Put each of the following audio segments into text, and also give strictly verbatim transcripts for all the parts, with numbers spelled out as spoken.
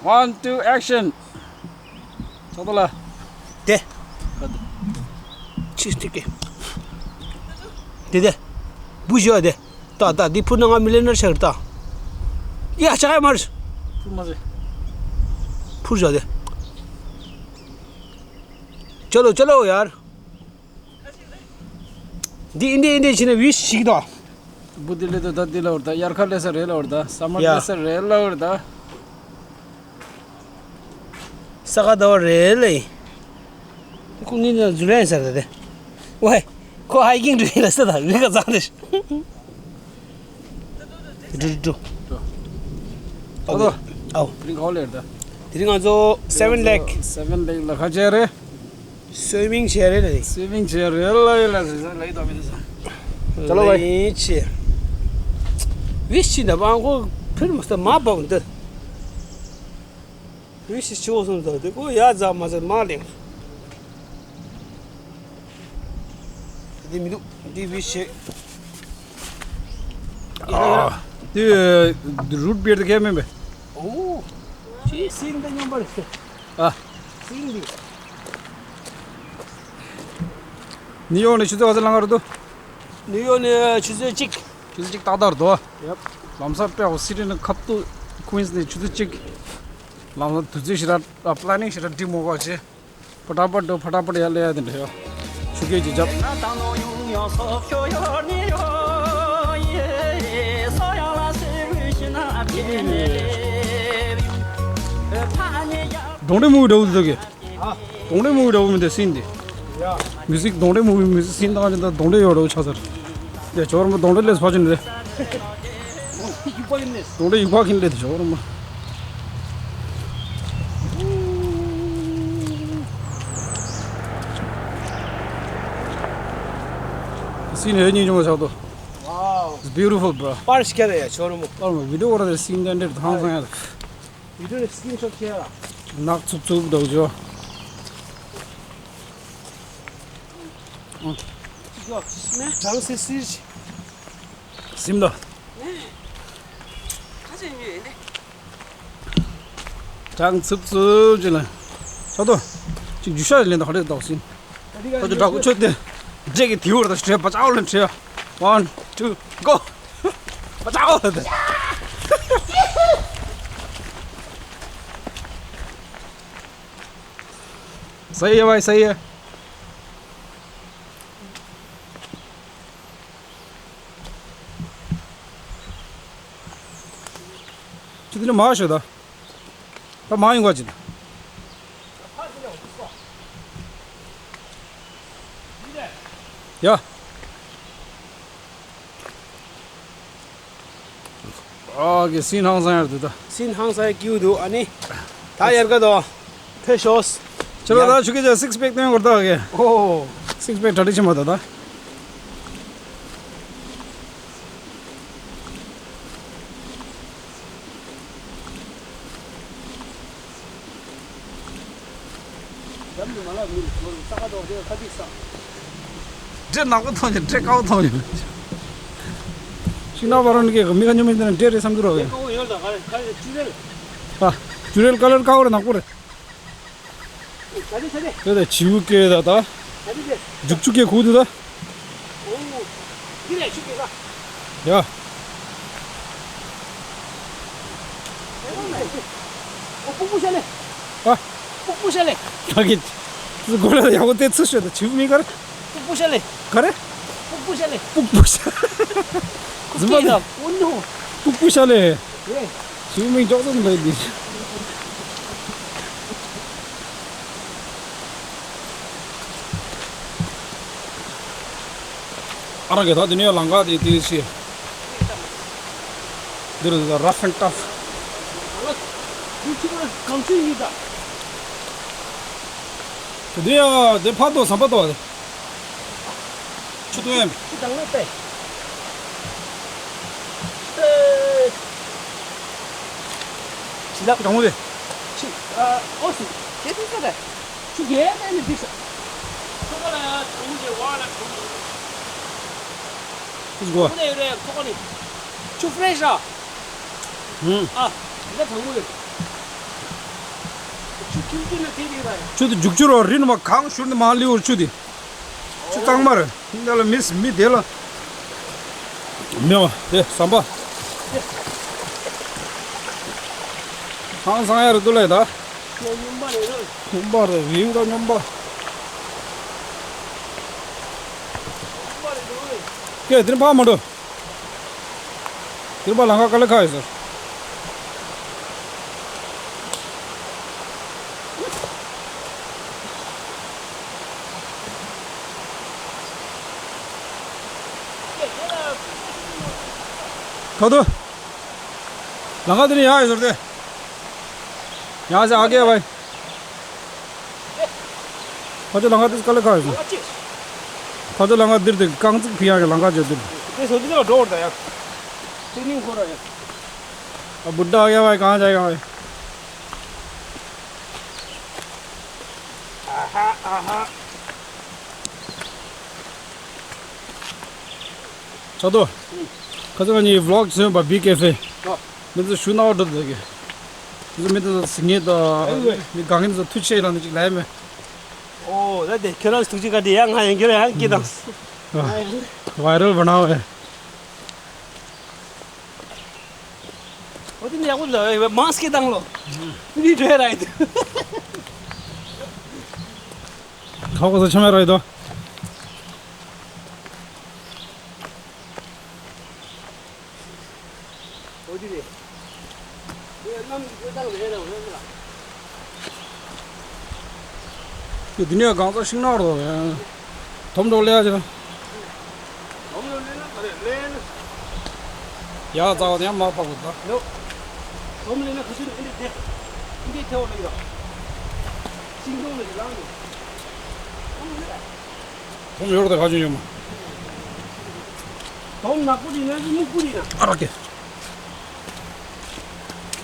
One, two, action. ཚོགས་གཏོགས་ལ། དེ། ཆིས་ཏིག་གི། དེ་དེ། བུ་ཞོ་དེ། ད་ད་འདི་ཕུར་ན་ང་མི་ལེན་ན་ཆགས་ད། ཡ་ཆགས་ཡ་མར། ཕུར་མ་ཟེ། ཕུར་ཞོ་དེ། ཅོ་ལོ་ཅོ་ལོ་ཡར། འདི་ཨིན་དེ་ཨིན་དེ་ཕྱིན་ན་བིས་ཤིག་དང་། བུ་དེ་ལས་དོ་ད་དེ་ལ་བར་ད་དབྱར་ཁ་ལས་ས་རེད་ལ་བར་ད་སམ་མར་ཡ། ལས་ས་རེད་ལ་བར་ད། ས་ག་ཟླ་བ་རེད་ལེ། ཁོ་ངའི་ནང་འཛུལ་ཡ་ཡིན་ས་རེད་དེ། ཝེ། ཁོ་ཧའི་ཀིང་འགྲོ་ཡིན་ལ་ས་ད་རི་ཁ་ཙང་རེད། འགྲོ་འགྲོ། ཨོ་ཨོ། དེ་རིང་ག་པར་སླེབས་རེད་ད། དེ་རིང་ང་ཚོ་སེ་ཝན་ལེག་སེ་ཝན་ལེག་ལ་ཁ་ཆེ་རེད། སུའི་མིང་བྱས་རེད་ལ། སུའི་མིང་བྱས་རེད་ལ་ཡོད་ལ་ཟེར་ལ་ཡི་དོ་མི་དེ་ས། ཅ་ལོ་བའི། ལེ་ཆེ། བིས་ཤིག་ད་བང་ཁོ་ཕིར་མ་སྟ་མ་པ་འདི། བིས་ཤིག་ཆེ་བོ་སོང་ཙང་དེ་ཁོ་ཡ་ཛ་མ་ཟེར་མ་ལེང་། འདི་མི་འདུག་འདི་བིས་ཤིག་ཨ། འདི་རུད་བེར་དེ་གས་མིན་པས། ཨོ། ཅི་སིན་ད་ཉམས་པ་རེད། ཨ། སིན་འདི། ནིའུ་ཡོག་ནས་ཆུ་ཚོད་ག་ཚོད་ལངས་ཀ་རེད་དོ། ནིའུ་ཡོག་ནས་ཆུ་ཚོད་གཅིག་ཆུ་ཚོད་གཅིག་ཏག་ཏག་རེད་དོ། ཡབ། ལམ་སང་དཔེ་ཨོ་སི་ཊི་ནས་ཁབ་ཏུ་ཁུན་སི་ནས་ཆུ་ཚོད་གཅིག་ལམ་སང་དུས་ཚོད་ཞེ་དྲག་པི་ལེ་ནིང་ཞེ་དྲག་འགྲིག་མོ་ག་བྱེད། ཕ་ཏག་ཕ་ཏག་འགྲོ་ཕ་ཏག་ཕ་ཏག་ཡར་སླེབས་ཡ་དེ་འདྲ་ཡོད། ཆུ་རྐྱལ་གྱི་རྒྱབ། གདོང་འདྲེ་མུ་འདྲ་བོ་འདུག་གི། གདོང་འདྲེ་མུ་འདྲ་བོ་མི་འདུག་སིན་འདི། མིའུ་ཟིག་གདོང་འདྲེ་མུ་བི་མིའུ་ཟིག་སིན་བཏང་ཅིག་ད་གདོང་འདྲེ་ཡོད་འདྲ་བོ་ཆགས་ཚར། ཡ་ཇོ་ར་མ་གདོང་འདྲེ་ལས་ཕ་ཆེན་རེད། གདོང་འདྲེ་ཡུག་པ་ཁྱིན་ལས་དེ་ཇོ་ར་མ། སིན་ཧེ་ཉིན་ཅུང་ཆགས་ཏོ། Wow. It's beautiful, bro. པར་ཤི་ཀ་ཡ་ཇོ་ར་མ། པར་མ་བི་ཌི་ཡོ་བར་དེ་སིན་དེ་འདྲེ་ཐང་སང་ཡ། བི་ཌི་ཡོ་ནས་སི་ཀིན་ཤོ་ཊི་ཁྱེར་ཡ། ནག་འཚུབ་འཚུབ་འདུག་ཇོ། གྲང་སིལ་སིལ་ཞིག་སིམ་ལ། གྲང་འཚུབ་འཚུབ་ཅིག་ལ། ཆོག་ཏོ། ཅིག་རྒྱུ་ཤ་ལེན་ད་ཧ་ལས་འདུག་སིན། ཁོ་ཚོ་འདྲ་པོ་ཆོད་དེ། འདྲེ་གི་དེའུར་དང་བྲེ་བ་ཅའོ་ལ་བྲེ་བ། One, two, go. བ་ཅའོ་ལ་དེ། Say it, boy, say it. ཁྱོད་དེ་ནས་མར་ཤོག་ད། ད་མར་ཡོང་ག་ཅིག་ཡ། ཨ་གི་སིན་ཧང་སང་ཡར་འདུག་ད། སིན་ཧང་སང་ཡར་སྐྱིད་འདུག་ཨ་ནི། ད་ཡར་ག་དོ། ཕེ་ཤོས། ཁྱོད་ལ་ད་ཆུ་ཀེ་ཅག་སིགས་པེག་སྟོན་གོ་ད་གི། ཨོ། སིགས་པེག་གྲ་སྒྲིག་བྱེད་མ་ད་ད། འདྲེ་ནག་པོ་མཐོང་ཡོད། འདྲེ་དཀར་པོ་མཐོང་ཡོད། ཤིང་ནགས་པ་རང་གི་མི་ཁ་ཉོ་མི་འདི་ན་འདྲེ་རེད་བསམ་གྱི་རོགས་ཡོད། ཨ། ཇུ་རེལ་ཀ་ལར་དཀར་པོ་རེད་ནག་པོ་རེད། དེ་ལ་བྱིའུ་སྐད་ད་ད། རྒྱུག་ཆུ་སྐད་ཁུག་འདུག་ད། ཡ། ཨ། ད་གི། ཙི་གོ་ལ་ཡག་པོ་དེ་ཚུ་ཤོད་ད་བྱིའུ་མིང་ག་རེ། སྤུག་པོ་ཤ་ལེ། ག་རེ། སྤུག་པོ་ཤ་ལེ། སྤུག་པོ་ཤ། རྫུན་མ་རེད། ཨོ་ནོ། སྤུག་པོ་ཤ་ལེ། ཡེ། བྱིའུ་མིང་ཅོག་ཙམ་རེད་འདི། ཨ་ར་གེ་ད་འདི་ནས་ལང་ཀ་དེ་དེ་ཤི། འདིར་rough and tough། འདི་ཕར་དོ་ཟམ་པ་དོ། ཆུ་དོན་ཡང་། ཆུ་དང་ལོ་ཏེ། ཆི་ལ་གྲང་མོ་རེད། ཆུ། ཨ། ཨོ་སི། ཁྱེད་ཚོ་ས་རེད། ཆུ་རྒྱས་ཏེ་ནི་འདི་ས། ཁོ་ལ་གྲང་མོ་རེད། བ་ལ་གྲང་མོ་རེད། ཆུ་སྒོ། ཁོ་ལ་ཡོད་རེད། ཁོ་ཁོ་ནི། ཆུ་ཕི་རེ་ཤི་ར། ཧུམ། ཨ། འདི་གྲང་མོ་ཡོད། ཆུ་དེ་རྒྱུག་ཆུ་རོ་རིན་མ་གང་ཤུར་ནི་མ་ལིའུར་ཆུ་དེ། ཆུ་གཙང་མ་རེད། འདི་ལ་མི་མི་དེ་ལ། མི་བ་དེ་ཟམ་པ། ཧང་སང་ཡ་རེད་འདུག་ལས་ད། སྨྱོན་པ་རེད་རོ། སྨྱོན་པ་རེད་རིའུ་དང་སྨྱོན་པ། སྐད་དེ་ཕ་མ་འགྲོ། དེར་པ་ལང་ཀ་ཀ་ལེ་ཁ་ཡོད་ཟེར། ཁ་ཐུ། ལང་ཀ་དེ་ནས་ཡག་ཡོད་ཟེར་ཏེ། ཡག་ཟེར་ཨ་ཀེ་བའི། ཁ་ཆེ་ལང་ཀ་དེ་ཀ་ལེ་ཁ་ཡོད་ཟེར། ཁ་ཆེ་ལང་ཀ་འདིར་དེ་རྐང་ཚིག་ཕི་ཡག་གི་ལང་ཀ་བྱེད་འདིར། དེ་སོ་དེ་ལ་འགྲོ་བར་ད་ཡག་ཚེ་ནིང་ཁོ་ར་ཡག་ཨ་བུ་ད་ཡག་བའི་གང་ཅག་ཡག་བའི། ཨ་ཧ་ཨ་ཧ། ཚ་དོ། ཁ་ཚ་ང་གཉིས་ཝི་ལོག་བཟོས་པ་བི་ཀེ་ཧྥེ། ཨོ། མི་ཚོ་ཞུ་ནའོ་འགྲོ་འདུག་གི། མི་ཚོ་མི་ཚོ་ཟིང་ངེ་དང་། ཨེ་ཝེ། མི་གང་ངེ་ཚོ་ཐུགས་ཆེ་ལ་ནི་ཅིག་ལས་མེད། ཨོ་ད་དེ་ཁྱོད་རང་ཐུགས་ཆེ་ག་དེ་ཡང་ང་ཡང་ཁྱོད་རང་ཡང་སྐྱིད་དང་། ཝའི་རལ་བ་ནའོ་ཨེ། ཨོ་དེ་ནི་ཡག་པོ་འདུག་མ་སྐྱིད་དང་ལོ། ནི་བྲོས་ར་ཡིན། ཁ་ཁོ་ཚོ་ཆ་མེད་ར་ཡིན་དོ། འོ་དེ་རེད། དེ་གནམ་གྱི་སྤོས་དང་ལས་ར་འོ་ལ། དེ་ནས་གང་ཚ་ཤིང་ནག་རོ། དོམ་འགྲོ་ལས་ཅི། དོམ་ལོ་ལས་ན་ག་རེ་ལས་ན། ཡ་ཙག་ཡང་མ་ཕབ་གོ་ད། ནོ། དོམ་ལས་ན་ཁུ་ཚུར་འདི་འདི་འདི་ཐེའོ་ལ་ཡོད། ཤིང་སྡོང་ལ་ཡོད་ལང་ཡོད། དོམ་ལས་ར། དོམ་ཡོད་རེད་ད་ག་ཅུང་ཡོད་མ། དོམ་ནག་པོ་རེད་ན་སྨུག་པོ་རེད་ན། ཨ་ར་ཀེ།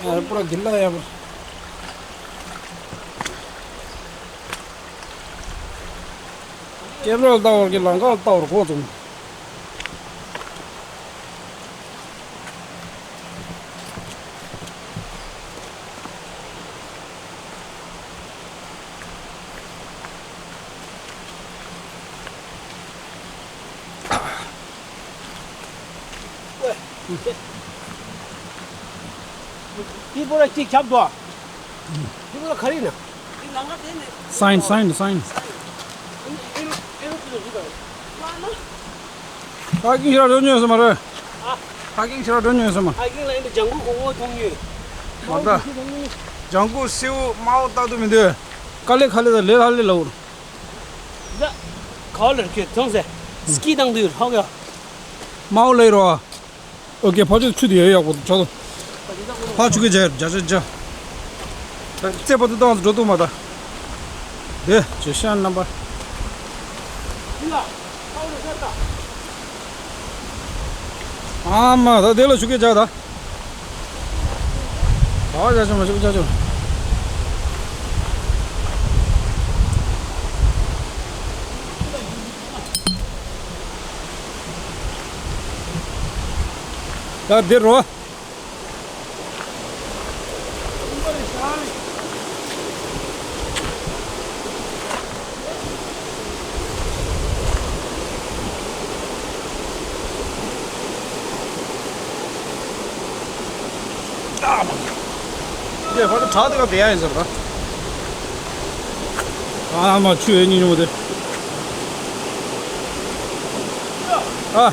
ཨ་ར་པུ་ར་གིལ་ལ་ཡ་པུ། ཀེ་རོལ་ལྟ་བར་གྱི་ལང་ཀ་ལྟ་བར་གོ་བཙུམ། དེ་པོ་ར་གཅིག་ཁྱབ་འདུག་དེ་པོ་ར་ག་རེ་ཡིན་ན། སའིན་སའིན་སའིན། ཧ་ཀིང་ཤི་ར་འགྲོ་ཉོས་སོང་མ་རེད། ཧ་ཀིང་ཤི་ར་འགྲོ་ཉོས་སོང་མ། ཧ་ཀིང་ལ་ཡིན་པའི་ལྗང་གུ་གོང་འོག་མཐོང་ཉོས། མ་ད། ལྗང་གུ་སེའུ་དམར་པོ་ལྟ་དུ་མི་འདུག་དཀའ་ལས་ཁ་ལས་དང་ལས་ལྷ་ལས་ལ་འུར། ད། ག་བ་ལར་ཁྱོད་ཐོང་ཟེ། སྐྱིད་དང་དུ་ཡོད་ཧོ་ག་དམར་པོ་ལས་རོ། ཨོ་ཀེ་ཕ་ཆུ་ཆུ་དེ་ཡོད་ཡག་པོ་ཆོག་ཏུ། ཕ་ཆུ་གི་ཇ་ཇ་ཇ་ཇ། རྩེ་པོ་དེ་བཏང་འགྲོ་ཐུབ་མ་ད། དེ་ཇེ་ཤན་རྣམ་པ། ཨ་མ་ད་དེ་ལ་ཆུ་གི་ཇ་ད། ཨ་ཇ་ཆུ་མ་ཆུ་ཇ་ཆུ། ད་འདིར་རོ། ཨ་མ། དེ་ཕར་དུ་བྲག་དེ་ག་བསྡད་ཡ་ཡིན་ཟེར་བ། ཨ་མ་ཆུ་ཡོད་ཉིན་ཉུང་བ་དེ། ཨ།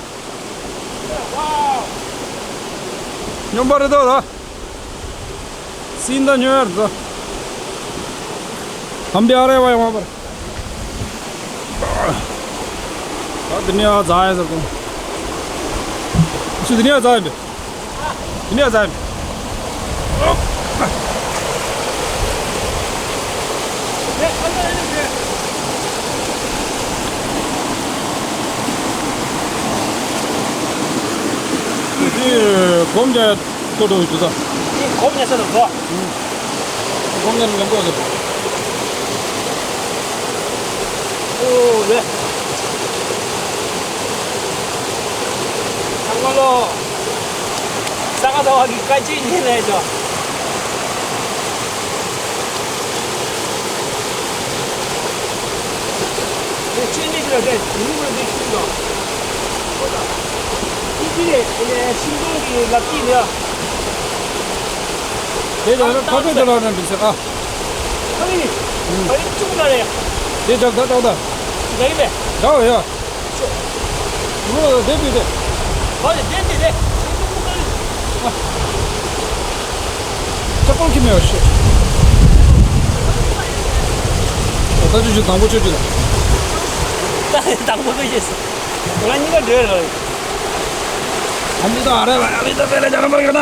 སྨྱོན་པ་རེད་དོ་ད། སིན་ད་སྨྱོན་ཡ་རེད་དོ། ཧམ་པའི་ཨ་རེ་བ་ཡོང་བ་པར། ད་དེ་ནས་ཨ་ཛ་ཡ་ཟེར་དོ། ཆུ་དེ་ནས་ཨ་ཛ་ཡ་འདི། དེ་ནས་ཨ་ཛ་ཡ་འདི། དེ་སྒོམ་རྒྱག་ཡ་ལྟོ་འགྲོ་གི་འདུག་ད། དེ་སྒོམ་ཉལ་ས་དང་འགྲོ། སྒོམ་ཉལ་ལ་འགྲོ་ཟེར། ཨོ་རེད། ཚང་མ་ལོ། ས་ག་ཟླ་བ་གི་བཀའ་སྤྱི་ཉིན་ལས་ཤོག་ཆེན་མེད་ཀྱི་རེད། དེ་རིང་ངོས་འཛིན་ཞུས་དང་། ཨི་ཇི་རེད། དེ་ནས་ཤིང་སྡོང་གི་ལག་སྐྱེས་ལ། དེ་ལ་ཁ་ཐུག་དེ་ལ་ནས་འདི་ཟེར་ཨ། ཁ་ལི། ཁ་ལི་བཅུག་ན་རེད། དེ་འཇག་ད་འཇག་ད། འཇག་ཡིན་པས། འཇག་ཡ། ལོ་དེ་དེ་དེ། ཨ་ནི་དེ་དེ་དེ། ཅག་པོ་ཁྱི་མེད་པ་ཤོད། ད་ཅི་ཞིག་དང་པོ་ཆོད་ཅི་ལ། ད་དང་པོ་ཁོ་ཤེས་སོང་། ང་གཉིས་ཀ་འདྲེས་རེད། ཨ་མི་ད་ཨ་རེ་ལ་ཨ་ལི་ད་དེ་ལ་ཇ་ན་མ་ཡོད་ན།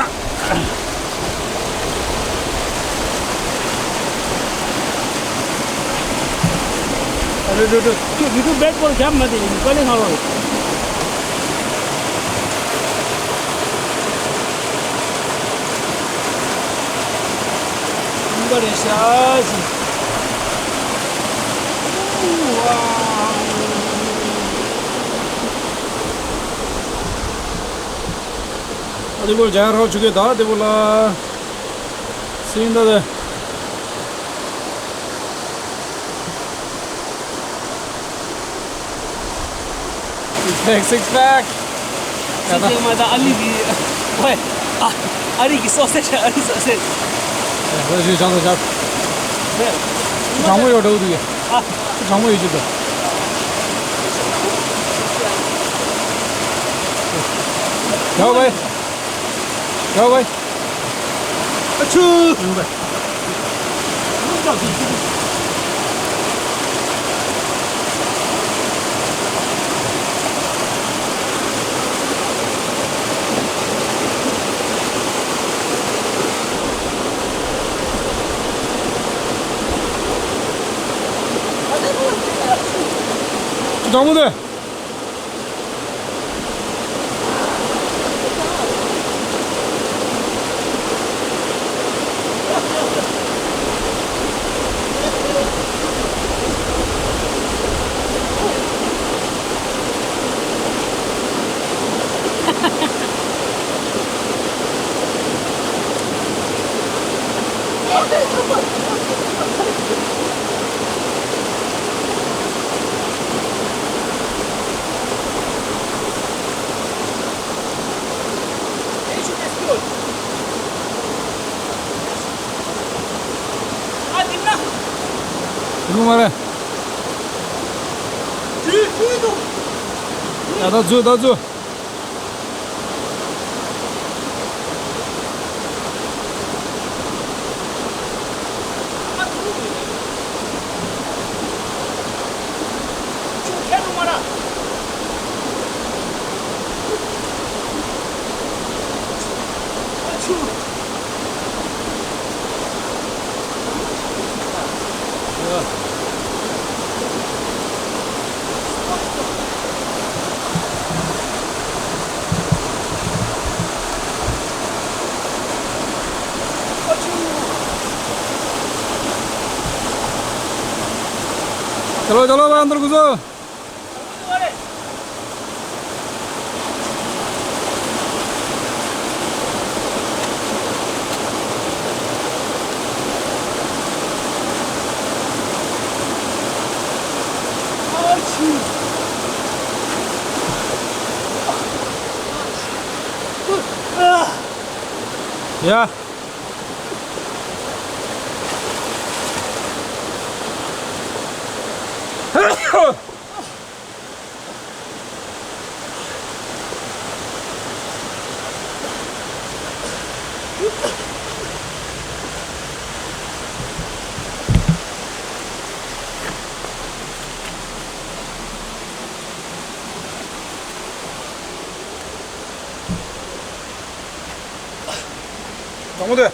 རེད་རེད་རེད། ཁྱོད་བི་ཀུ་བེད་པོལ་རྒྱབ་མ་དེ་ཡིན་པ་ལས་ཁང་རོགས། ཡིན་པ་རེད་ཤག་ཟིན། ཨ་དེ་བོ་རྒྱ་རོགས་ཆུ་གེ་ད་དེ་བོ་ལ། སིང་ད་དེ། Six pack, six pack. ད་མ་ད་ཨ་ལི་གི། ཝེ། ཨ། ཨ་རི་གི་སོ་སེ་ཨ་རི་སོ་སེ། ད་ཞུ་བྱང་དུ་བཞག། ཝེ། གྲང་མོ་ཡོད་འགྲོ་འདུག་ཡ། ཨ། གྲང་མོ་ཡོད་ཅིག་ད། ཡོད་ཝེ། ཡོད་ཝེ། ཨ་ཆུ། གྲང་མོ་དེ། ལུང་མ་རེད། ད་ད་འཛུལ་ད་འཛུལ། चलो चलो भाई अंदर घुसो। ཡ། དང་པོ་དེ།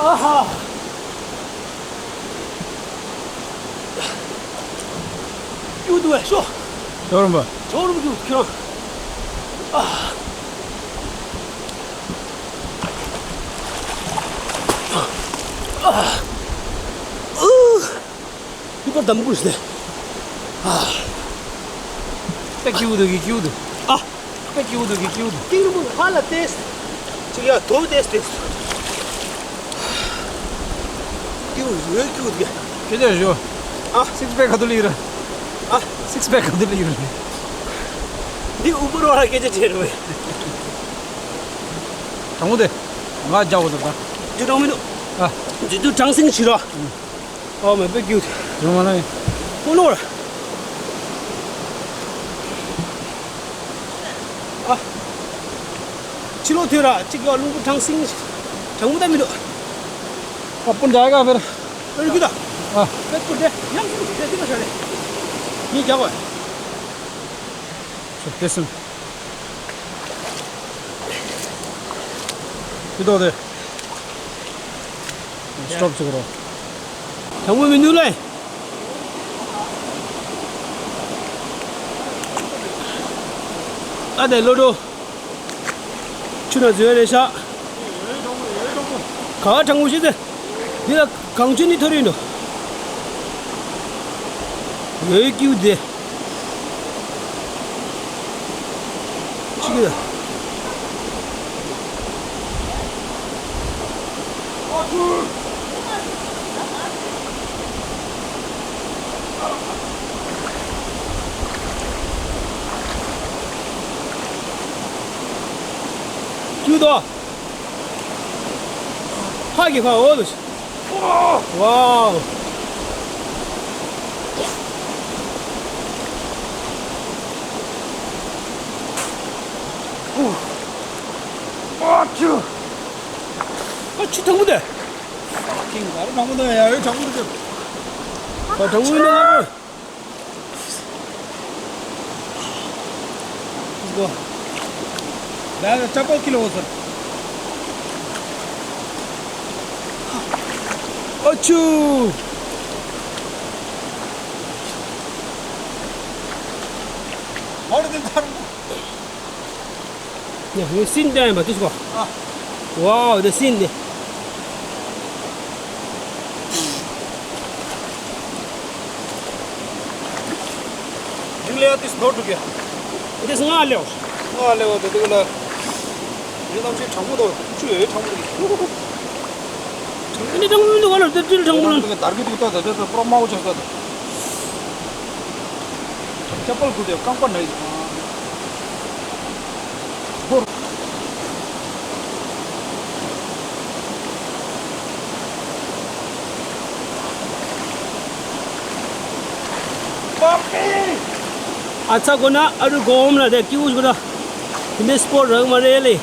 ཨ་ཧ། ཡུ་དུ་བས་ཤོ། ཇོ་རམ་པ། ཇོ་རམ་ཡུ་ཁྱོད་རང་། ཨ། ཨ། ཨུ། ཡུ་པར་དམ་གུར་ཞིག་ལས། དཔེ་སྐྱིད་པོ་འདུག་གི། སྐྱིད་པོ་འདུག་ཨ། དཔེ་སྐྱིད་པོ་འདུག་གི། སྐྱིད་པོ་འདུག་སྟེང་རི་མོ་ཧ་ལ་ཏེས། ཅིག་ཡ་དོ་ཏེས་ཏེས། སྐྱིད་པོ་འདུག་སྐྱིད་པོ་འདུག་སྐད་ཆ་ཞུ། ཨ། སིགས་པེག་ག་དུས་ལ་ཡོད་ར། ཨ། སིགས་པེག་ག་དུས་ལ་ཡོད་ར། འདི་ཨུ་པར་བ་ལ་སྐད་ཆ་དྲིས་རེད་བས། དྲང་མོ་དེ། ང་རྒྱག་པ་དང་ད། འཇུ་དྲང་མི་འདུག་ཨ། འཇུ་དུ་དྲང་སིང་བྱེད་རོགས། ཨོ་མའི་གོ་ཌ། ཡོང་མ་ན་ཡིན། ཀུ་ནོར། ཨ། ཕྱི་ལོགས་ཐོན་ར་གཅིག་ཡོད། རླུང་བུ་དྲང་སིང་། དྲང་མོ་ད་མི་འདུག་ཨ་སྤུན་ཟླ་ག་ཕེར། ཨ་རི་གི་ད། ཨ། ཕེར་སྤུན་ཟླ་ཡང་སུ་ཕེར་ཏི་ན་ཤ་རེ། ངས་རྒྱག་བ། སོ་ཏེ་སུན། ཏི་ཏོ་ཏེ། སི་ཊོབ་བྱེད་དགོས་རོ། དྲང་མོ་མི་འདུག་ལེ། ཨ་དེ་ལོ་ཏོ། ཆུ་ན་འཛུལ་རེད་ཤག་ག་བ་དྲང་མོ་ཞིག་དེ། འདི་ལ་གངས་ཆུ་ནི་ཐོ་རེ་འདུག་འོད་ཀྱུ་དེ། ཆི་གི་ད། ཀྱུ་དོ། ཧ་གི་ཧ་འོ་དོ། ཝའོ། ཨ་ཆུ། ཨ་ཆུ་དྲང་མོ་དེ། ཀིང་ག་རེ་དྲང་མོ་དེ་ཡ། ཡོད་དྲང་མོ་དེ། ཨ་དྲང་མོ་ཡིན་ན། Let's go. ལ་ལ་ཅ་པོ་ཁྱེར་ལོ་ཟེར། ཨ་ཆུ། ཧོར་དེ་ཚར། ཡ་ངས་སིན་བསྟན་པ་དུས་གོ། ཨ། ཝའོ་དེ་སིན་ནི། འདི་ལས་དུས་ནོར་འགྲོ་གི། དེ་སྔ་ལེའོ། སྔ་ལེའོ་དེ་དུས་ལ། འདི་ནམ་ཞིག་དྲང་མོ་དོ། ཆུ་ཡོད་དྲང་མོ་དོ། དྲང་མོ་དོ་བ་ལ་དེ་དྲིལ་དྲང་མོ་ལ། དར་གི་དུས་ད་དེ་དེ་པྲོ་མའོ་ཆགས་ས་དོ། ཅ་པལ་གུ་དེ་རྐང་པ་ན་ཡི། ཨ་ཚ་གོ་ན་ཨ་རུ་གོམ་ལ་དེ་ཀིའུ་གོ་ན། དེ་འདྲའི་སྤོར་རག་མ་རེད་ལེ།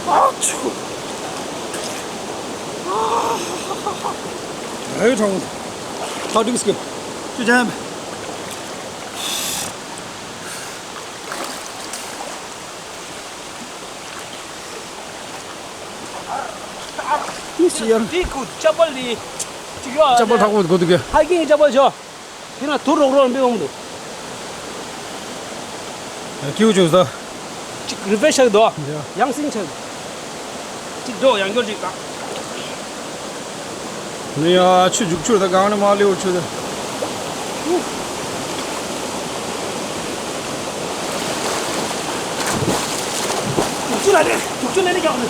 ཨ་ཆུ། ཨེ་གྲོང་། ད་འགྲིག་སྐྱིད། ཅི་བྱས། ཅི་ཡར། དེ་ཁུ་ཅ་པལ་ལི། ཅི་ཡོ། ཅ་པལ་དྲག་པོ་དགོས་འདུག་གི། ཧ་ཀིང་ཅ་པལ་ཞོ། དེ་ན་དུར་རོག་རོག་འབེབས་འོང་འདུག་ཀིའུ་བྱུང་ས། ཅིག་རི་ཕེ་ཤག་དོ། ཡ། ཡང་སིང་ཆག་ཅིག་འགྲོ་ཡང་འགྱོ་ཅིག་དང་། ནི་ཡ་ཆུ་རྒྱུག་ཆུ་ད་གང་ནས་མ་ལེའུ་ཆུ་དེ། རྒྱུག་ཆུ་ལ་ནི་རྒྱུག་ཆུ་ལ་ནི་ཀྱང་ནི།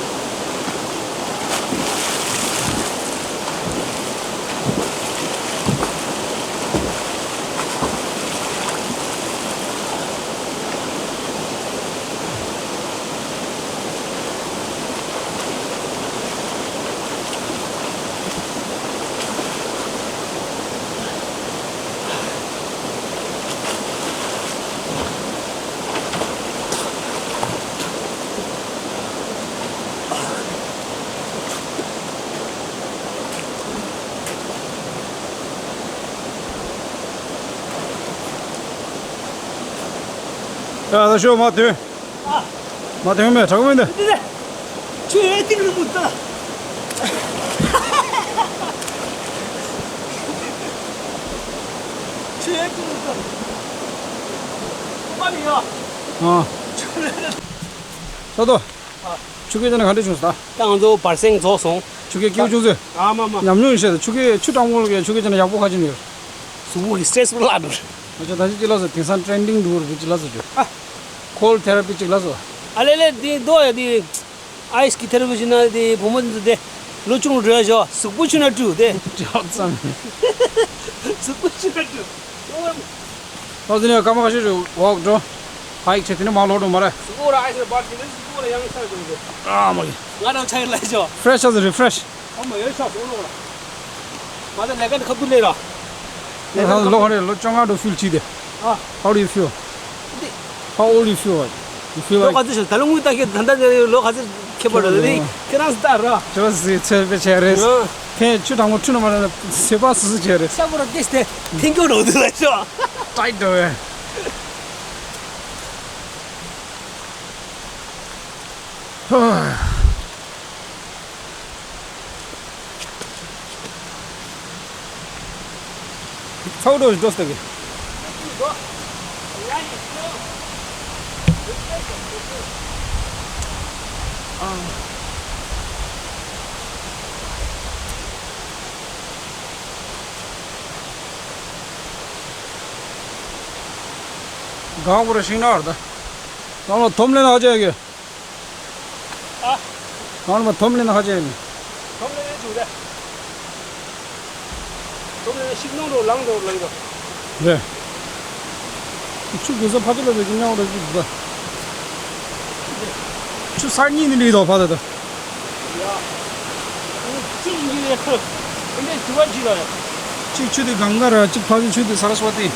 ཡ་ད་ཤོག་མ་ཐོན། ཨ། མ་ཐོན་མེད་དྲག་མེད་འདི། འདི་འདི། ཆུ་ཡོད་ཏིག་རུ་མུ་ཏ། ཆུ་ཡོད་ཏིག་རུ་ཏ། མ་ནི་ཡ། ཨ། ཆུ་ཡོད། ལྷག་རྡོ། ཨ། ཆུ་རྐྱལ་བྱས་ན་ག་འདྲ་བྱུང་སོང་ད། ད་ང་ཚོ་བར་གསེང་རྫོགས་སོང་། ཆུ་རྐྱལ་སྐྱིད་པོ་བྱུང་ཟེར། ཨ་མ་མ། ཉམས་མྱོང་ཡིན་ཤེས་ད། ཆུ་རྐྱལ་ཆུ་གྲང་མོ་ལ་ཆུ་རྐྱལ་བྱས་ན་ཡག་པོ་ཁ་ཅིག་ཡོད། གཟུགས་པོ་གི་སི་ཊེ་རེ་སི་པོ་བརླག་འགྲོ། ང་ཚོ་ད་ཅི་ཅི་ལ་སོ་དེང་སང་ཊེན་ཌིང་འདུག་རེད། ཅི་ལ་སོ་ཅོ། ཨ། ཁོལ་ཐེ་ར་པི་ཅིག་ལ་སོ། ཨ་ལེ་ལེ་འདི་རྡོ་ཡ་འདི། ཨའི་སི་གི་ཐེ་ར་པི་བྱས་ན་དེ་བུ་མོ་འདི་ཚོ་དེ་ལོ་ཆུང་རུ་འགྲོ་ཡ་ཞོ། གཟུགས་པོ་ཆུ་ན་བཀྲུ་དེ། ཅོག་ཙམ། གཟུགས་པོ་ཆུ་ན་བཀྲུ། ཨོ། ཨོ་ཟིན་ཡ་སྐར་མ་ཁ་ཤས་ཤིག་ཝོག་འགྲོ། ཧའིག་བྱས་དེ་ནས་མར་ལོག་འགྲོ་མ་རེད། གཟུགས་པོ་ར་ཨའི་སི་བར་བྱས་ནས་གཟུགས་པོ་ར་ཡང་ཆགས་འགྲོ་གི། ཨ་མ་གི། ང་རང་ཆགས་ལ་ཞོ། ཕི་རེ་ཤི་ཨ་ཟིན་རི་ཕི་རེ་ཤི། ཨ་མ་ཡོད་ཤག་སོང་ལོག་ལ། མ་ད་ལས་ཀ་འདི་ཁ་ཐུག་ལས་ར། ལས་ཀ་ལོ་ག་རེ་ལོ་བཅོ་ལྔ་འགྲོ་ཕིལ་བྱས་དེ། ཨ། How do you feel? འདི། How old you feel like? You feel ལོ་like ག་ཚོད་ཤོད་ད་ལོ་དངུལ་ལྟ་ཁྱེད་ད་ལྟ་ནས་ལོ་ག་ཚོད་ཁྱད་པར་རེད་ཁྱེད་རང་ལྟ་ར། ཅོ་སི་ཚོད་དཔེ་བྱས་རེད། ཨ། ཕན་ཆུ་གྲང་མོ་ཁྲུས་ན་མ་རེད་ཟེ་པ་སུ་སུ་བྱས་རེད། ཤ་པོ་ར་ཏེས་ཏེ་ཐེང་ཀྱོ་རོ་དུ་ལ་ཤོ། ཏའིཊ་འགྲོ་བས། ཚ་བོ་འགྲོ་ཞིག་འགྲོ་སྟེ་གི། གང་བོར་ཤིང་ནགས་རེད་ད། ནང་ལ་དོམ་ལེན་ཨ་ཅག་གི། ཨ། ནང་ལ་མ་དོམ་ལེན་ཨ་ཅག་ནི། དོམ་ལེན་བྱུང་རེད། དོམ་ལེན་ཤིག་ནང་རོ་ལང་རོ་ལང་རོ། རེད། ཆུ་དགོས་ས་ཕ་ཚོ་ལ་རེད་ཀྱི་ཉག་རེད་ཀྱི་འདུག་ཆུ་ས་གཉིས་ནི་འདྲི་དོ་ཕ་ད་ད། ཡ། ཆུ་འདི་ལས་ཁོ། འདི་ནས་དུ་བ་ཇི་ལ་ཡ། གཅིག་ཆུ་དེ་གངྒཱ་ར་གཅིག་ཕ་ཚོ་ཆུ་དེ་སར་སི་ཝ་ཏི།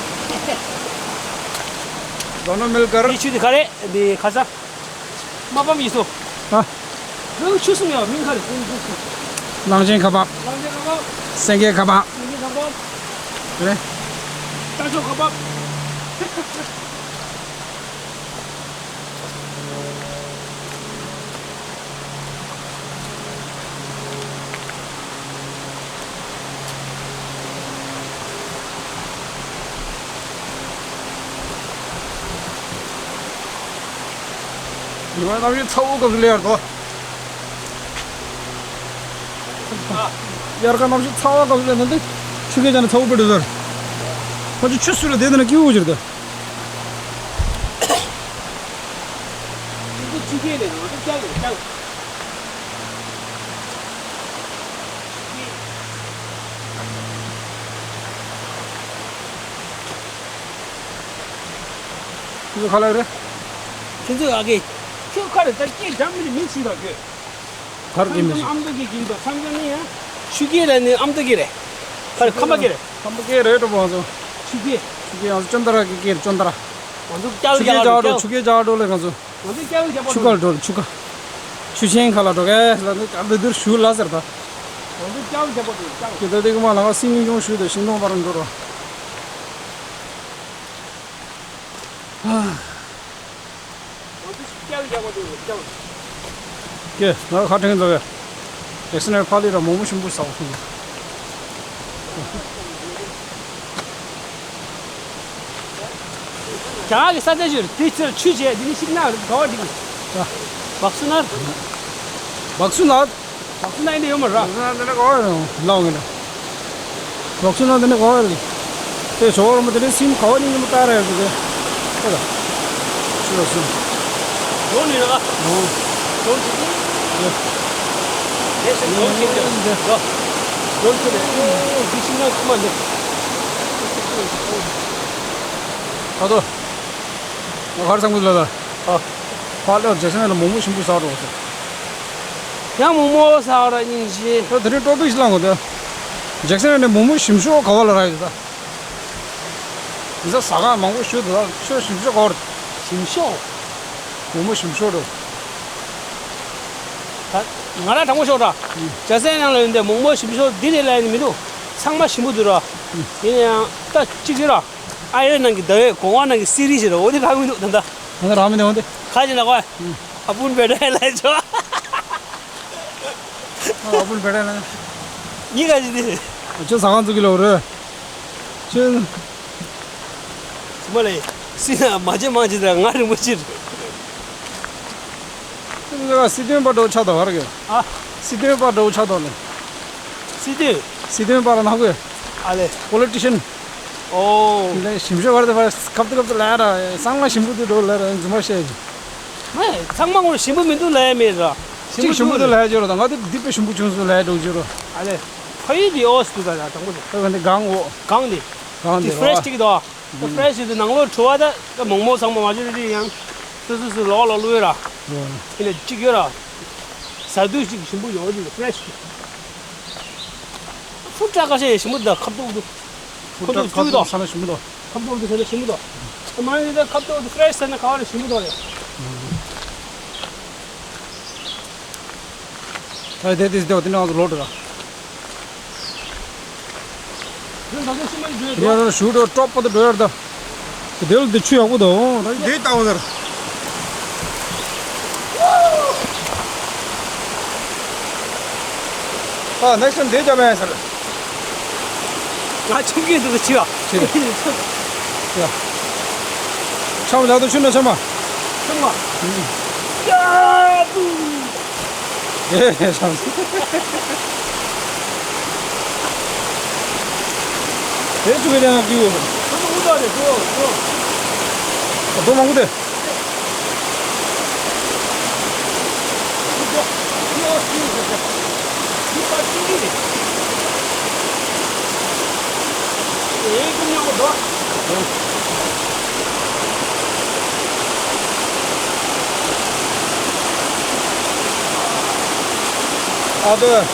དོ་ནོ་མིལ་ཀར། འདི་ཆུ་དེ་ག་རེ་འདི་ཁ་ས། མ་ཕམ་ཡིན་སོ། ཨ། རང་ཆུ་སུམ་ཡང་མིང་ག་རེ་ཀུན་ཀུན་སོ། གླང་ཆེན་ཁ་པགས། གླང་ཆེན་ཁ་པགས། སེང་གེ་ཁ་པགས། སེང་གེ་ཁ་པགས། རེད། རྟ་མཆོག་ཁ་པགས། ཉི་མ་གནམ་གཤིས་ཚ་བོ་སྐབས་སུ་སླེབས་ཡར་འགྲོ། དབྱར་ཁ་གནམ་གཤིས་ཚ་བ་སྐབས་སུ་སླེབས་ན་འདི་ཆུ་རྐྱལ་བྱས་ན་ཚ་བོ་དཔེ་འདུག་ཟེར། ཁོ་ཚོ་ཆུ་སུ་ལ་བསྡད་ན་སྐྱིད་པོ་ཅིག་རེད་ད། ཆུ་རྐྱལ་ལས་ང་ཚོ་རྐྱལ་ཡོད་རྐྱལ། ཁྱེད་ཚོ་ག་ལ་རེད། ཁྱེད་ཚོ་ཨ་ཀེ། ཁྱོད་ཁ་རེ་ད་སྐད་འཇམ་མི་མི་ཤི་ད་ཁྱོད། གར་གྱི་མི་ཤི། ཨམ་ཏོ་གི་གི་དོ་ཁམ་ཚང་ནི་ཡ། ཆུ་སྐྱེས་ལ་ནི་ཨམ་ཏོ་གི་རེད། ག་རེ་ཁམ་པ་གི་རེད། ཁམ་པ་གི་རེད་འགྲོ་བ་ཚོ། ཆུ་སྐྱེས། ཆུ་སྐྱེས་ཡང་ཅོན་ཏ་ར་གི་སྐྱེས་ཅོན་ཏ་ར། ང་ཚོ་སྐྱ་བོ་ཆུ་སྐྱེས་རྒྱག་འགྲོ་ཆུ་སྐྱེས་རྒྱག་འགྲོ་ལས་ང་ཚོ། ང་ཚོ་སྐྱ་བོ་རྒྱག་པ་ཆུ་ཁར་འགྲོ་ཆུ་ཁ། ཆུ་ཆེན་ཁ་ལ་འགྲོ་གས་ལ་ནི་ག་འདི་འདིར་ཞུ་ལ་ཟེར་ད། ང་ཚོ་སྐྱ་བོ་རྒྱག་པ་འགྲོ་སྐྱ་བོ། ཀྱི་ད་དེ་གི་མ་ལ་ང་སིང་མིང་ཡོང་ཞུ་དེ་ཤིང་སྡོང་བར་འགྲོ་རོ། ང་ཚོ་སྐྱ་བོ་རྒྱག་པ་འགྲོ་སྐྱ་བོ། ཀྱེ། ང་ཁ་ཕྲེང་འགྲོ་གས། ཏེག་སི་ནས་ཕ་ལི་ར་མོག་མོག་ཞིམ་པོ་ཟ་བ་ཁུལ། རྒྱ་གར་གྱི་ས་ཆ་ཞིག་རེད། དེ་ཚོར་ཆུ་བྱས་འདི་ནི་ཤིག་ནག་རེད་ག་བ་འགྲིག་རེད། བག་སུ་ན། བག་སུ་ན། བག་སུ་ན་ཡིན་ན་ཡོད་མ་རེད། བག་སུ་ན་འདི་ནི་ག་བ་རེད་ལའོ་ངེ་ན། བག་སུ་ན་འདི་ནི་ག་བ་རེད། དེ་ཞོ་ར་མ་དེ་ནི་སིམ་ག་བ་ནི་ཉི་མ་ལྟ་ར་ཡོད་དེ། ཨོ་ལ། ཆུ་ལ་སུ། འགྲོ་ནི་ར། འོ། འགྲོ་ཆུ་ནི། དེ་སེ་འགྲོ་ཆུ་ནི། འགྲོ། འགྲོ་ཆུ་ནི། འོ་འདི་ཤིང་ནག་ཁུག་མ་འདི། ཨ་ཏོ། ང་གར་སང་གུ་ལ་ལ། ཨ། ཕ་ལོ་ཇེ་སན་ལ་མོག་མོག་ཞིམ་པོ་ཟ་འགྲོ་ཟེར། ཡང་མོག་མོག་ཟ་ར་སྙིང་རྗེ། ད་དེ་རིང་ཊོ་པིག་ཞིག་བླངས་གོ་ད། ཇེ་སན་ནས་མོག་མོག་ཞིམ་ཤོས་ག་བ་ལ་རག་ཡོད་ད། མི་ཟ་ཟ་ཁང་མང་པོ་ཞུ་འདུག་ད་ཆོས་ཞིམ་ཤོས་ག་བ་རེད། ཞིམ་ཤོས། མོག་མོག་ཞིམ་ཤོས་འགྲོ། ད་ང་རང་དྲང་པོ་ཤོད་ར། ཇེ་སན་ནང་ལ་ཡོད་འདི་མོག་མོག་ཞིམ་ཤོས་འདི་རེད་ལབ་ནི་མི་འདུག་ཚང་མ་ཞིམ་པོ་འདུག་ར། ཡིན་ཡང་ད་གཅིག་ཡོད་ར། ཨ་ཡོད་ནང་གི་ཟླ་བའི་གོང་བ་ནང་གི་སི་རི་ཞིག་ར་འོ་དེ་རག་མི་འདུག་ད་ལྟ། ང་རག་མི་འདུག་འོ་དེ། ཁ་ཅིག་ལ་གོ། ཨ་བུན་བེ་ཏྲ་ལ་ཆོ། ཨ་བུན་བེ་ཏྲ་ལ། ཉི་ཁ་ཅིག་དེ། ཁྱོད་ཟ་ཁང་ཚུགས་ཀྱི་ལོ་རེད། ཁྱོད། ཚུ་མ་ལེ། སི་ན་མ་ཅེ་མ་ཅེ་དེ་ང་རིན་པོ་ཆེ། སྲིད་དོན་པ་འགྲོ་ཆགས་དང་བར་གི། ཨ། སྲིད་དོན་པ་འགྲོ་ཆགས་དང་ལེ། སྲིད་དོན། སྲིད་དོན་པ་ལ་ནག་གོ། ཨ་ལེ། Politician། ཨོ། ལེ་ཞིམ་ཤོས་བར་དེ་བར་ཁབ་ཏུ་ཁབ་ཏུ་ལ་ར་སང་ལ་ཞིམ་པོ་དུ་འགྲོ་ལ་ར་རྫུན་མ་བཤད་ཀྱི། མ་ཚང་མ་ངོ་ཞིམ་པོ་མི་འདུག་ལ་ཡ་མེད་ར། ཅིག་ཞིམ་པོ་དུ་ལ་ཡ་འཇོ་ར་དང་ང་དེ་འདི་པའི་ཞིམ་པོ་ཆུང་སུ་ལ་ཡ་འགྲོ་འཇོ་ར། ཨ་ལེ། ཕ་ཡུལ་དེ་ཨོ་སི་དུ་ད་ར་དང་པོ་དེ། ཨ་གང་དེ་གང་འོ། གང་དེ། གང་དེ་ཕ་རེ་ཤི་ཅིག་དོ། ཕ་རེ་ཤི་དེ་ནང་ལོགས་བྲོ་བ་ད་མོག་མོག་ཚང་མ་མ་བཅོས་རེ་རེ་ཡང་། སོ་སོ་སོ་ལོག་ལོག་བླུགས་ཡོད་ར། ཨེ་ལ་གཅིག་ཡོད་ར། ཟ་དུས་ཅིག་ཞིམ་པོ་ཡོང་གི་ཕ་རེ་ཤི། ཧྥུ་ཊ་ཀ་ཤ་ཡི་ཞིམ་པོ་དང་ཁབ་ཏོག་ཏོ། ཁབ་ཏོག་ཏོ་ས་ན་ཞིམ་པོ་དང་། ཁབ་ཏོག་ཏོ་ས་ན་ཞིམ་པོ་དང་། མ་ནི་ད་ཁབ་ཏོག་ཏོ་ཕ་རེ་ཤི་ས་ན་ག་བ་ལ་ཞིམ་པོ་དང་ཡ། ད་དེ་དེ་དེ་དེ་ནང་ལོག་འགྲོ་ར། ཡ་ར་ཞུ་འགྲོ་ཀྲོབ་པ་དུ་འགྲོ་ཡར་ད། དེ་ལ་དེ་ཆུ་ཡག་པོ་འདུག་ད་དེ་ལྟ་བུ་ཟེར། ཨ་ནེགསི་ཊི་ཊེམ་དེ་རྒྱབ་ཡ་ཟེར། ང་ཆུང་གི་འདུག་ཆུ་ཡ། ཆུ་ཡ། ཡ། ཆམ་ལ་དུ་ཆུ་ན་ཆམ་མ། ཆམ་མ། ཡ་བུ། ཨེ་ཧེ་སང་། དེ་ཚུ་གི་ལན་ལ་ཀི་ཡོད། ཁོ་ཚོ་འུ་ད་རེད་ཁོ་ཁོ། རྡོ་མང་པོ་དེ། ཨ་ཏོ།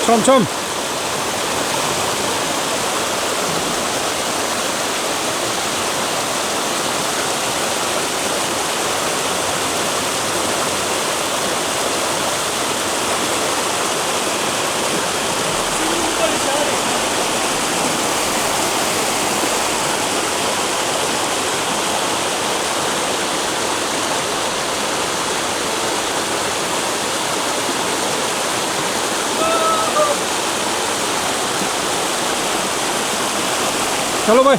ཆོམ་ཆོམ། चलो भाई।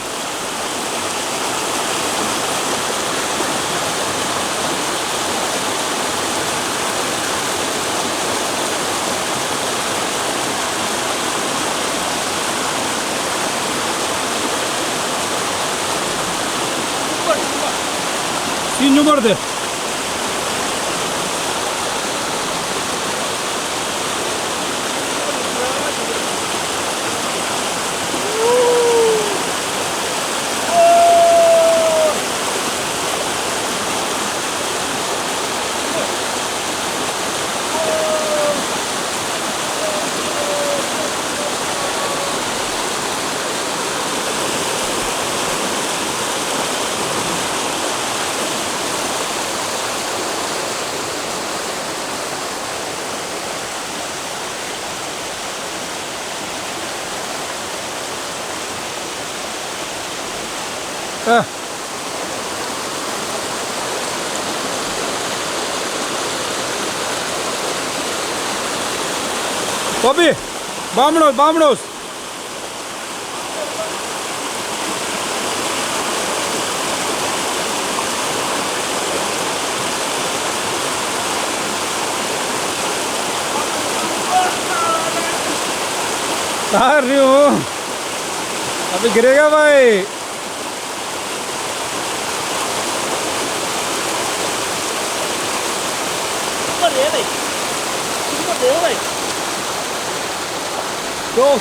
ཨ། ཏོ་པི། Vámonos, vámonos. ད་རེད་འོ། ཨ་པི་གི་རེ་ག་བའི། ཡོ།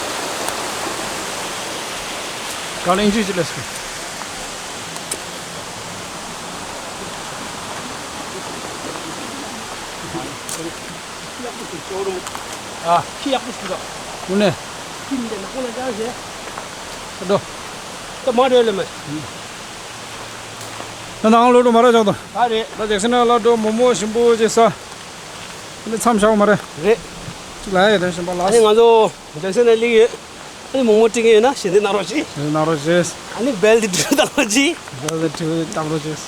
ག་ལེན་ཅི་ཅི་ལེས་ཀི། ཨ། ཁྱི་ཡག་པོ་ཞིག་རོ། དངོས་གནས། ཁྱི་མི་འདྲ་ནག་པོ་ལ་ཅང་བྱས། ཨ་འགྲོ། ད་མ་རེད་ལེ་མེ། ད་ནང་ལོག་འགྲོ་མ་ར་ཅག་ད། ད་རེད། ད་ཇེག་སན་ལ་འགྲོ་མོག་མོག་ཞིམ་པོ་ཅིག་ཟ། ད་མཚམས་བཞག་མ་རེད། རེད། ལ་ཡོད་དོ་ཞིམ་པ་ལ། ཨ་ནི་ང་ཚོ་ལྗོན་ཚལ་ནས་སླེབས་ཡོད། ཨ་ནི་མོག་མོག་སྤྲད་ཀྱི་ཡོད་ན་ཞལ་འདེབས་གནང་རོགས་གྱིས། ཞལ་འདེབས་གནང་རོགས་གྱིས། ཨ་ནི་བེལ་དེ་འགྲོ་བཏང་རོགས་གྱིས། བེལ་དེ་འགྲོ་བཏང་རོགས་གྱིས།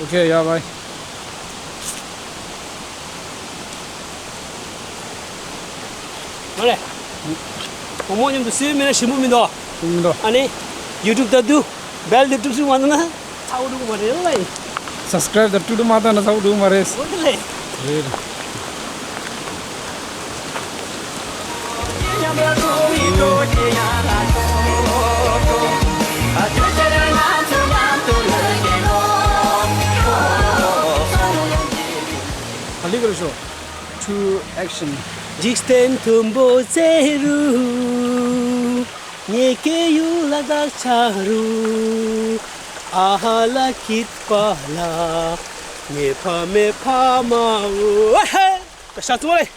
ཨོ་ཁེ་ཡ་བའི། མ་རེད། མོག་མོག་མཉམ་དུ་བཟོས་མེད་ན་ཞིམ་པོ་མི་འདུག་མི་འདུག་ཨ་ནི་ཡུ་ཊུབ་ལྟ་དུས་བེལ་དེ་ཀྲུག་ཀྲུག་མ་བཏང་ན་ཚ་བོ་འགྲོ་གི་མ་རེད་ལ་ཡིན། སབ་སི་ཀ་རེབ་དང་ཀྲུག་ཀྲུག་མ་བཏང་ན་ཚ་བོ་འགྲོ་གི་མ་རེད། འོ་དེ་ལས། རེད། ག་ལེར་ག་ལེར་ཤོག Two, action. འཇིག་རྟེན་མཐོན་པོ་རྩེ་རུ། ངེད་སྐྱེས་ཡུལ་ལ་དྭགས་ཆ་རུ། ཨ་ཧ་ལ་སྐྱིད་པ་ལ། ངའི་ཕ་མའི་ཕ་མ་འུ་ཧེ། ཤ་ཚུ་མ་རེད།